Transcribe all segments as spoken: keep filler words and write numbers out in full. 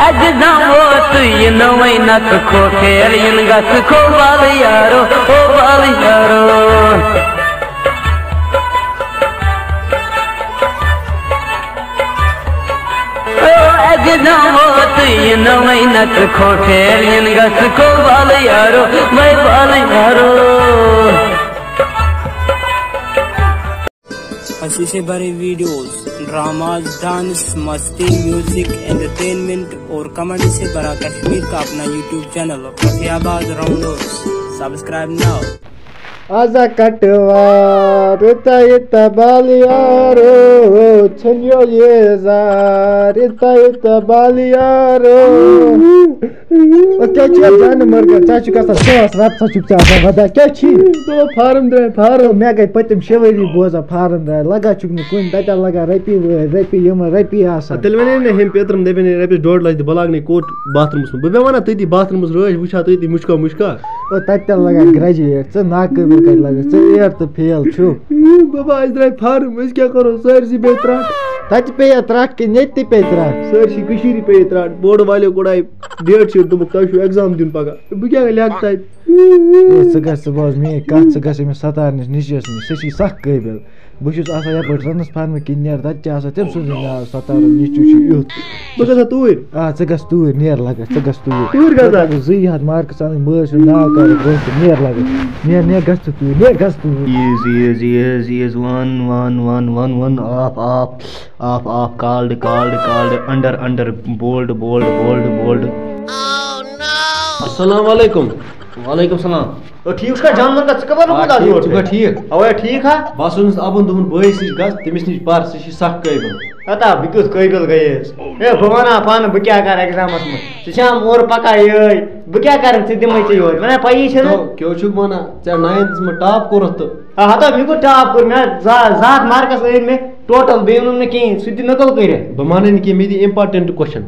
اَجہِ زامو تُہۍ یہِ نٔوٕے نَژٕ کھو، پھیرٕ یِن گژھٕ کھو، بَل یارو، او بَل یارو۔ او اَجہِ زامو تُہۍ یہِ نٔوٕے نَژٕ کھو، پھیرٕ یِن گژھٕ کھو، بَل یارو، وَے بَل یارو۔ اسی سے بڑے ویڈیوز، ڈراماز، ڈانس، مستی، میوزک، انٹرٹینمنٹ اور کمنٹ سے بڑا کشمیر کا اپنا یوٹیوب چینل فتح آباد راؤنڈرز۔ سبسکرائب ناؤ۔ آزا کٹوا، رتا یتا بالیارو، چھنیو یہ زار، رتا یتا بالیارو۔ او، کیٛاہ چھِ یَتھ جانہٕ مرگن؟ ژٕ چھُکھ آسان ساس رَب، ژٕ چھُکھ ژےٚ آسان وَدان۔ کیٛاہ چھی؟ بابا، فارم درٛاے، فارم۔ مےٚ گٔے پٔتِم شےٚ ؤری بوزان فارم درٛاے، لَگان چھُکھ نہٕ کُنہِ، تَتٮ۪ن لَگان رۄپیہِ وٲرۍ، رۄپیہِ یِمَن رۄپیہِ آسان۔ تیٚلہِ وَنے مےٚ ہُمۍ پیٚترَن، دَپے نے رۄپیَس ڈۄڈ لَچھ دِ، بہٕ لاگہٕ نے کوٚٹ باتھ روٗمَس منٛز۔ بہٕ بیٚہمہٕ وَنان تٔتی باتھ روٗمَس رٲچھ وٕچھان تٔتی مُشکا مُشکا۔ او، تَتہِ تہِ لَگان گرٛیجویٹ، ژٕ ناقٲبِل کَتہِ لَگَکھ، ژٕ ایٹ تہٕ فیل چھُکھ۔ بابا، اَسہِ درٛاے فارم، أسۍ کیٛاہ کَرو؟ سٲرسٕے بیٚیہِ ترٛٹھ۔ تَتہِ پیٚیہِ ترٛٹھ کِنہٕ ییٚتہِ تہِ پیٚیہِ ترٛٹھ؟ سٲرسٕے کٔشیٖرِ پیٚیہِ ترٛٹھ۔ بورڈ والیو کوٚڑ اَتہِ ڈیٹ شیٖٹ، دوٚپُکھ، "تۄہہِ چھُو ایٚگزام دیُن پَگاہ۔" بہٕ کیٛاہ لیکھٕ تَتہِ؟ ہے، ژٕ گژھ، ژٕ بوز میٛٲنۍ کَتھ، ژٕ گژھ أمِس ستار نِش، نِشَس نِش، سُہ چھی سَکھ قٲبِل۔ بہٕ چھُس آسان یَپٲرۍ ٹرٛانسفارمَر کِنۍ نیرٕ، تَتہِ چھِ آسان تٔمۍ سٕنٛدُے ناو، ستارُن نیٚچوٗ چھُ یُتھ۔ بہٕ گژھٕ ہا توٗرۍ۔ آ، ژٕ گژھ توٗرۍ، نیر لَگَس، ژٕ گژھ توٗرۍ۔ توٗرۍ گژھ ہا؟ ژٕ گژھ زٕے ہَتھ مارکٕس اَنٕنۍ، مٲلۍ سُنٛد ناو کَرُکھ برٛونٛہہ کُن، نیر لَگَس۔ نیر، نیر، گژھ ژٕ توٗرۍ، نیر، گژھ توٗرۍ۔ Easy, easy, easy, easy, one, one, one, one, one, off, off. Of, of, called, called, called, under, under, bold, bold, bold, bold. السلام علیکم۔ وعلیکم السلام۔ او، ٹھیٖک چھُکھا جان لڑکا؟ ژٕ کَپٲرۍ آ، روٗدُکھ آز ٹھیٖک، یور؟ ژٕ چھُکھا ٹھیٖک؟ اَوَے ٹھیٖک ہا؟ بہٕ ہسا اوسُس اَبُن دوٚپُن بٲیِس نِش گژھ، تٔمِس نِش پَر، سُہ چھُ سَکھ قٲبِل۔ ہتا، بہٕ کیُتھ قٲبِل گٔیَس؟ ہے، بہٕ وَنہٕ ہا پانہٕ، بہٕ کیٛاہ کَرٕ ایٚگزامَس منٛز؟ ژٕ چھَکھ اورٕ پَکان یِہوٚے، بہٕ کیٛاہ کَرٕ؟ ژےٚ دِمَے ژےٚ یورٕ، مےٚ نہ پَیی چھَنہٕ۔ تو کیٛاہ چھُکھ وَنان؟ ژےٚ ناینتھَس منٛز ٹاپ کوٚرُتھ تہٕ۔ آ، ہتا، مےٚ کوٚر ٹاپ کوٚر، مےٚ زٕ، زٕ ہَتھ مارکٕس أنۍ مےٚ ٹوٹل، بیٚیہِ اوٚنُم نہٕ کِہیٖنۍ، سُہ تہِ نقل کٔرِتھ۔ بہٕ مانَے نہٕ کینٛہہ، مےٚ دِ important question۔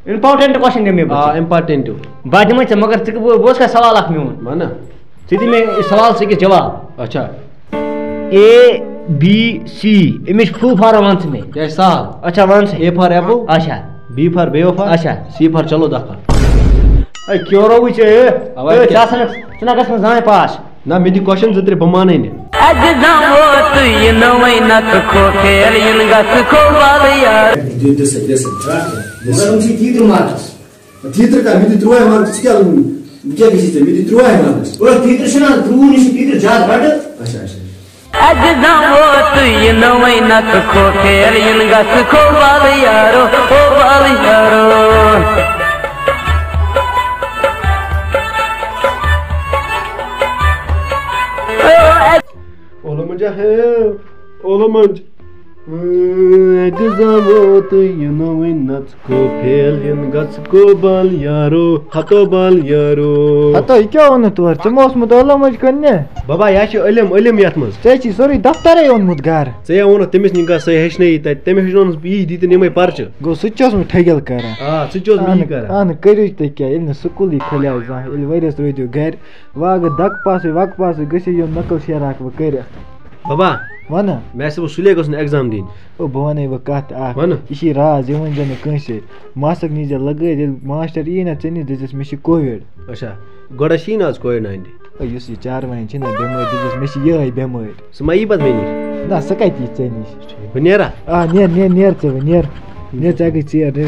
Important question دِ مےٚ بہٕ۔ آ، important۔ بہٕ ہا دِمَے ژےٚ، مگر ژٕ، بہٕ، بہٕ اوسُس کَران سوال اَکھ میون۔ وَنہٕ۔ ژٕ دِ مےٚ یہِ سوال، ژٕ أکِس جواب۔ اچھا۔ A B C، أمِچ full form وَن ژٕ مےٚ۔ یہِ آسہِ سہل۔ اچھا، وَن ژٕ۔ A for apple۔ اچھا۔ B for بیوفا۔ اچھا۔ C for چلو دفا۔ اے، کیوں رووُے ژےٚ، اے؟ اَوَے اے، کیٛاہ؟ ژٕ آسَن، ژٕ نہ گژھِ نہٕ زانٛہہ پاس۔ نہ، مےٚ دِ question زٕ ترٛےٚ، بہٕ مانَے نہٕ۔ اَجہِ زامو تُہۍ یہِ نٔوٕے نَژٕ کھو، پھیرٕ یِن گژھٕ کھو، بَل یار۔ دیٖدٕ سۭتۍ، دیٖدٕ سۭتۍ، ترٛٹھ کیٛاہ؟ مگر یِم چھِ تیٖترِ مارکٕس۔ تیٖترِ کَتھ؟ مےٚ دِ تُرٛواہ مارکٕس، ژٕ کیٛاہ لوٚگ؟ بہٕ کیٛاہ گژھِ ژےٚ؟ مےٚ دِ تُرٛواہ مارکٕس۔ او، تیٖترِ چھِنہٕ آز، ترٛوٚوُہ نِش چھِ تیٖترِ زیادٕ رَٹہٕ۔ اچھا، اچھا، اچھا۔ اَجہِ زامو تُہۍ یہِ نٔوٕے نَژٕ کھو، پھیرٕ یِن گژھٕ کھو، بَل یارو، او بَل یارو۔ اولو منجا ہے، اولو منج۔ اَجہِ زامو تُہۍ یہِ نٔوٕے نَژٕ کھو، پھیل یِن گژھٕ کھو، بَل یارو، ہتو بَل یارو۔ ہتو، یہِ کیٛاہ ووٚنُتھ تورٕ؟ ژےٚ ما اوسمُت اولو منج کٕننہِ؟ بابا، یہِ ہا چھُ علم، علم یَتھ منٛز۔ ژےٚ چھی سورُے دفترے اوٚنمُت گرٕ۔ ژےٚ ہا ووٚنُتھ تٔمِس نِش گژھ، سُہ ہیٚچھنٲیی تَتہِ۔ تٔمۍ ہیٚچھنٲونَس بہٕ یی، دِتِن یِمَے پَرچہٕ۔ گوٚو، سُہ تہِ چھُ اوسمُت ٹھٔگِل کران۔ آ، سُہ تہِ چھُ اوسمُت یی اہن، کران۔ اہن، کٔرِو تُہۍ کیٛاہ، ییٚلہِ نہٕ سکوٗلٕے کھُلیو زانٛہہ، ییٚلہِ ؤرِیَس روٗدِو گرِ، وۄنۍ اگر دَکہٕ پاسٕے وَکہٕ پاسٕے گٔژھِو یِم نقل شیرٕ ہاکھ بہٕ کٔرِتھ۔ بابا، وَنہٕ۔ مےٚ آسہِ وۄنۍ سُلے گژھُن exam دِنہِ۔ او، بہٕ وَنَے وۄنۍ کَتھ اَکھ۔ وَنہٕ۔ یہِ چھِ راز، یہِ ؤنۍزٮ۪و نہٕ کٲنٛسے۔ ماسَک نیٖزٮ۪و لَگٲوِتھ، ییٚلہِ ماسٹر یی نہ ژےٚ نِش، دٔپۍزٮ۪س مےٚ چھِ کووِڈ۔ اچھا، گۄڈٕ چھِی نہ آز کووِڈ ناینٹیٖن؟ اے، یُس یہِ چاروایَن چھِنہ بٮ۪مٲرۍ دِژمٕژ، مےٚ چھِ یِہوٚے بٮ۪مٲرۍ۔ سُہ ما یی پَتہٕ مےٚ نِش؟ نہ، سُہ کَتہِ یی ژےٚ نِش؟ بہٕ نیرا؟ آ، نیر، نیر، نیر ژٕ وۄنۍ، نیر۔ نیر، ژےٚ گٔے ژیر، نیر۔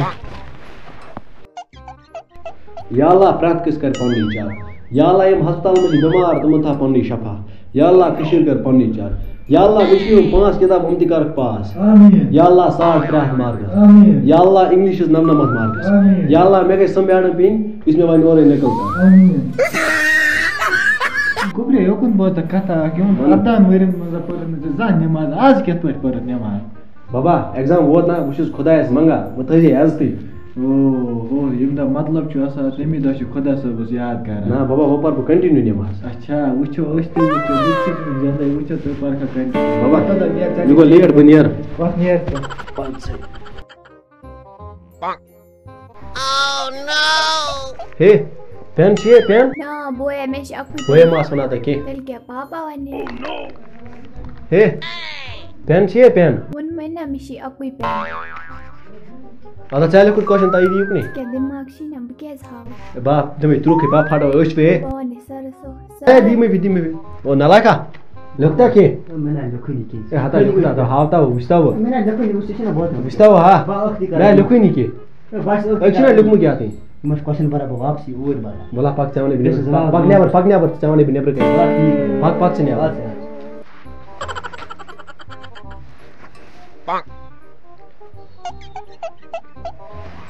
یا اللہ، پرٛٮ۪تھ کٲنٛسہِ کَرِ پَننُے چار۔ یا اللہ، یِم ہسپتالَن منٛز چھِ بٮ۪مار، تِمَن تھاو پَننُے شفا۔ یا اللہ، کٔشیٖر کَر پَننُے چار۔ یا اللہ، مےٚ چھِ یِم پانٛژھ کِتاب، یِم تہِ کَرَکھ پاس۔ آمیٖن۔ یا اللہ، ساڑ ترٛےٚ ہَتھ مارکَس۔ آمیٖن۔ یا اللہ، اِنگلِشَس نَمنَمَتھ مارکَس۔ آمیٖن۔ یا اللہ، مےٚ گژھِ سۄ میڈم پیٚنۍ، یُس مےٚ وَنہِ اورَے نقل کَر۔ آمیٖن۔ گوٚبرے، یوکُن بوز تہٕ کَتھا اَکھ، یِمَن وَن۔ اَردَہَن ؤرِین منٛز پٔرٕتھ نہٕ ژےٚ زانٛہہ نٮ۪ماز، آز کِتھ پٲٹھۍ پٔرٕتھ نٮ۪ماز؟ بابا، exam ووت نا، بہٕ چھُس خۄدایَس منٛگان، وۄنۍ تھٲیزِ عزتٕے۔ او ہو، ییٚمہِ دۄہ مطلب چھُ آسان، تَمی دۄہ چھُ خۄدا صٲبَس یاد کران۔ نہ بابا، وۄنۍ پَرٕ بہٕ continue نٮ۪ماز۔ اچھا، وٕچھو أسۍ تہِ وٕچھو، بہٕ تہِ چھُس وٕنہِ زیادَے وٕچھان، ژٕ پَرکھا continue۔ بابا، مےٚ گوٚو late، بہٕ نیرٕ۔ وَتھ نیر ژٕ۔ پَنٛژٕے۔ ہے، پٮ۪ن چھُ یہِ، پٮ۪ن؟ نا، بویا، مےٚ چھِ اَکُے بویا پٮ۪ن۔ ما آسہٕ وَنان تۄہہِ کینٛہہ؟ تیٚلہِ کیٛاہ، پاپا وَنہِ؟ ہے، پٮ۪ن چھُ یہِ، پٮ۪ن؟ ووٚنمَے نا، مےٚ چھِ اَکُے پٮ۪ن۔ اَدٕ ژےٚ لیوٚکھُتھ question تۄہہِ دِیِو نہٕ۔ کیٛاہ دٮ۪ماغ چھُے نہ، بہٕ کیٛازِ ہاوٕ؟ ہے باپ، دِمے ترٛوکھٕے، بہٕ پھاٹو أچھ پے۔ پانے سرس او، ہے، سر۔ دِمے بہٕ، دِمے بہٕ۔ او نالاکا، لیوٚکھتا کینٛہہ؟ مےٚ نہ لیوٚکھُے نہٕ کینٛہہ۔ ہے، ہتا لیوٚکھُت، ہتا ہاوتا ہو، وٕچھتا ہو۔ مےٚ نہ لیوٚکھُے نہٕ، وٕچھ، ژےٚ چھُنہ بوزان۔ وٕچھتا ہو، ہا۔ بہٕ ٲخٕے کرٕ۔ نہ، لیوٚکھُے نہٕ کینٛہہ۔ ہے، بس ٲخٕے أکۍ چھُنہ کرٕ۔ لیوٚکھمُت کیٛاہ تام؟ یِمن چھُ question برابر واپسٕے اوٗرۍ برابر۔ وَلہ پَک ژےٚ وَنَے بہٕ بیٚیہِ نٮ۪برٕ۔ چھُ زٕ پَک، پَک نٮ۪بر، پَک نٮ۪بر، ژےٚ وَنَے بہٕ نٮ۪برٕ کَنہِ۔ بس ٹھیٖک۔ پَک، پَک ژٕ نٮ۪بر۔ بس۔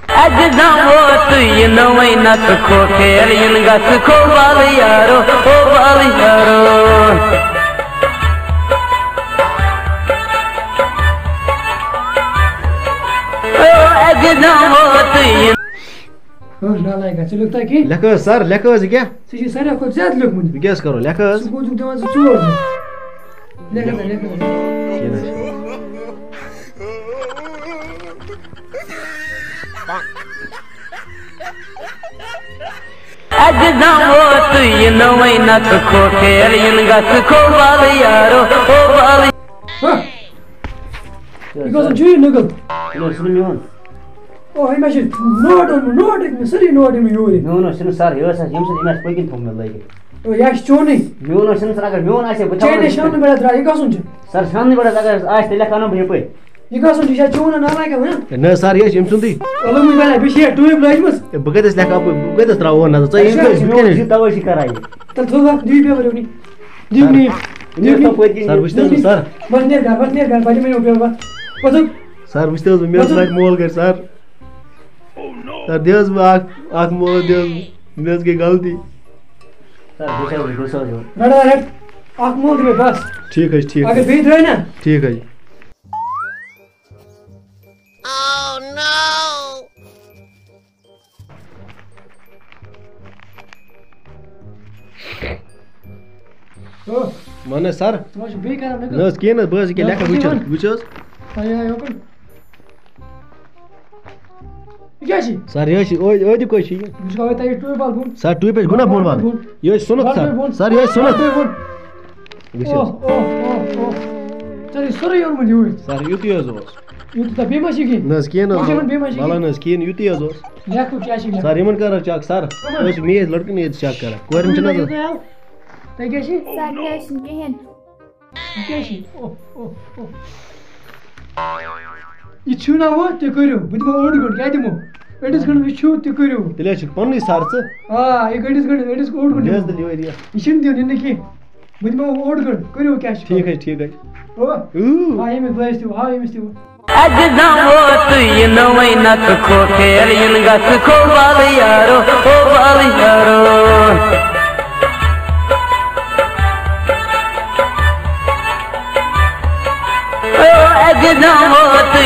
اَکہِ دۄہ ووت یہِ نوٚوُے نَژٕ کھو، پھیرٕ یِن گژھٕ کھو، بالہٕ یارو، او بالہٕ یارو۔ او اَکہِ دۄہ ووت یہِ۔ ہو، نالایکا، ژےٚ لیوٚکھتھا کینٛہہ؟ لیکھ حظ، سر، لیکھ حظ، یہِ کیٛاہ؟ ژےٚ چھُے ساروی کھۄتہٕ زیادٕ لیوٚکھمُت۔ بہٕ کیٛاہ حظ کرو، لیکھ حظ۔ ژٕ گوٚو ژٕ دِوان زٕ ژور۔ لیکھ حظ، لیکھ حظ۔ کینٛہہ نہ حظ چھُنہٕ۔ اَکہِ دۄہ ووت یہِ نوٚوُے نَژٕ کھو، پھیرٕ یِن گژھٕ کھو، بالہٕ یارو، او بالہٕ۔ ہہ؟ یہِ کَس چھُ یہِ نٔگٕل؟ یہِ اوس نہٕ میون۔ او، أمۍ ہا چھِ نوٹ اوٚنمُت، نوٹ أنۍ مےٚ سٲری نوٹ أنۍ مےٚ یوٗرۍ۔ میون اوس نہٕ سر، یہِ اوس اَسہِ، ییٚمہِ سۭتۍ أمۍ اَسہِ پٔتۍ کِنۍ تھوٚو مےٚ لٲگِتھ۔ او، یہِ ہا چھِ چونٕے۔ میون اوس نہٕ سر، اگر میون آسہِ ہے، بہٕ تھاوٕ چانہِ نہٕ۔ شامنہٕ پٮ۪ٹھ درٛاو، یہِ کَسُن چھُ؟ سر، شامنہٕ پٮ۪ٹھ اگر آسہِ، تیٚلہِ لیکھاو نہٕ بہٕ یَپٲرۍ۔ یہِ کَسُن چھُ؟ یہِ چھا چون ناو کیٛاہ وَنان؟ ہے، نہ سر، یہِ حظ چھِ أمۍ سُنٛدٕے۔ علم بَنان، بیٚیہِ چھِ یہِ ٹوٗپۍ لٲجمٕژ۔ ہے، بہٕ کَتہِ حظ لیکھٕ اَپٲرۍ، بہٕ کَتہِ حظ ترٛاوٕ اور نظر؟ ژٕ یہِ أسۍ کٔرۍ، چھِ بہٕ کٔرۍ۔ یہِ تَوَے چھِ کران یہِ۔ تیٚلہِ تھوٚو اَتھ، دِیِو paper یوٚرُے۔ دِیِو سر، مےٚ یہِ۔ دِیِو مےٚ۔ سر، وٕچھ تہٕ حظ، سر۔ وۄتھ نیر گرٕ، وۄتھ نیر گرٕ، بہٕ دِمے نہٕ paper، وۄتھ۔ وۄتھ۔ سر، وٕچھ تہٕ حظ، مےٚ حظ وۄتھ۔ لَٹہِ مول گرِ، سر۔ سر، دِ حظ بہٕ اَکھ، اَکھ مول دِ حظ، مےٚ حظ گٔے غلطی۔ سر، بہٕ چھُس، بہٕ چھُس۔ رَٹ، رَٹ، اَکھ مول دِ مےٚ بس۔ ٹھیٖک حظ چھُ، ٹھیٖک اگر حظ۔ بیٚیہِ درٛاے نا۔ ٹھیٖک حظ چھُ۔ او۔ وَن حظ سر۔ ژٕ ما چھُکھ بیٚیہِ کران نقل؟ نہ حظ، کِہیٖنۍ نہٕ، بہٕ حظ ییٚکیٛاہ آ، لیکھان، وٕچھ حظ، وٕچھ۔ وٕچھ حظ۔ آ، یہِ آ، یوکُن۔ یہِ کیٛاہ چھِ؟ سر، یہِ حظ چھِ، أدۍ، أدۍ کۄس چھِ یہِ؟ بہٕ چھُس ہاوان تۄہہِ یہِ ٹوٗپۍ وَل بۄن۔ سر، ٹوٗپۍ حظ گُناہ بۄن وَل۔ بۄن۔ یہِ حظ چھِ سُنت وَل سر۔ ٹوٗپۍ بۄن۔ سر، یہِ حظ چھِ سُنت۔ وَل ٹوٗپۍ بۄن۔ وٕچھ حظ۔ اوہ، اوہ، اوہ، اوہ۔ ژےٚ چھُے سورُے اوٚنمُت یوٗرۍ۔ سر، یُتُے حظ اوس۔ یُتُے تۄہہِ بیٚیہِ ما چھِ کینٛہہ؟ نہ حظ، کینٛہہ نہ حظ۔ وۄنۍ چھِ یِمَن بیٚیہِ ما چھِ وَلہٕ کینٛہہ؟ نہ حظ، کِہیٖنۍ، یُتُے حظ اوس۔ لیکھُک کیٛاہ چھِ لیکھُن؟ سر، یِمَن کَر حظ check، سر؟ کٕمَن؟ أسۍ چھِ میٖر لٔڑکہٕ نہٕ ییٚتہِ check کران۔ کورٮ۪ن چھِنہٕ حظ۔ تۄہہِ کیٛاہ چھِ؟ سر، مےٚ حظ چھِنہٕ کِہیٖنۍ۔ یہِ کیٛاہ چھِ؟ اوہ، اوہ، اوہ۔ یہِ چھُو نہ وۄنۍ، تُہۍ کٔرِو۔ بہٕ دِمو اوٚڑ گٲنٛٹہٕ، کیٛاہ دِمو؟ أڑِس گٲنٛٹَس یہِ چھُو، تُہۍ کٔرِو۔ تیٚلہِ حظ چھِ پَننُے سر ژٕ۔ آ، یہِ أڑِس گٲنٛٹَس، أڑِس اوٚڑ گٲنٛٹہٕ دِ حظ دِمو۔ تیٚلہِ یورٕ یہِ۔ یہِ چھِنہٕ دیُن، یہِ نہٕ کینٛہہ۔ بہٕ دِمو اوٚڑ گٲنٛٹہٕ، کٔرِو کیٛاہ چھُ ٹھیٖک کرُن۔ حظ، ٹھیٖک حظ۔ او۔ اوٗ۔ ہاو ییٚمِس بٲیِس تہِ، ہاو ییٚمِس تہِ۔ اَکہِ دۄہ ووت یہِ نوٚوُے نَژٕ کھو، پھیرٕ یِن گژھٕ کھو، بالہٕ یارو، او بالہٕ یارو۔ او اَکہِ دۄہ ووت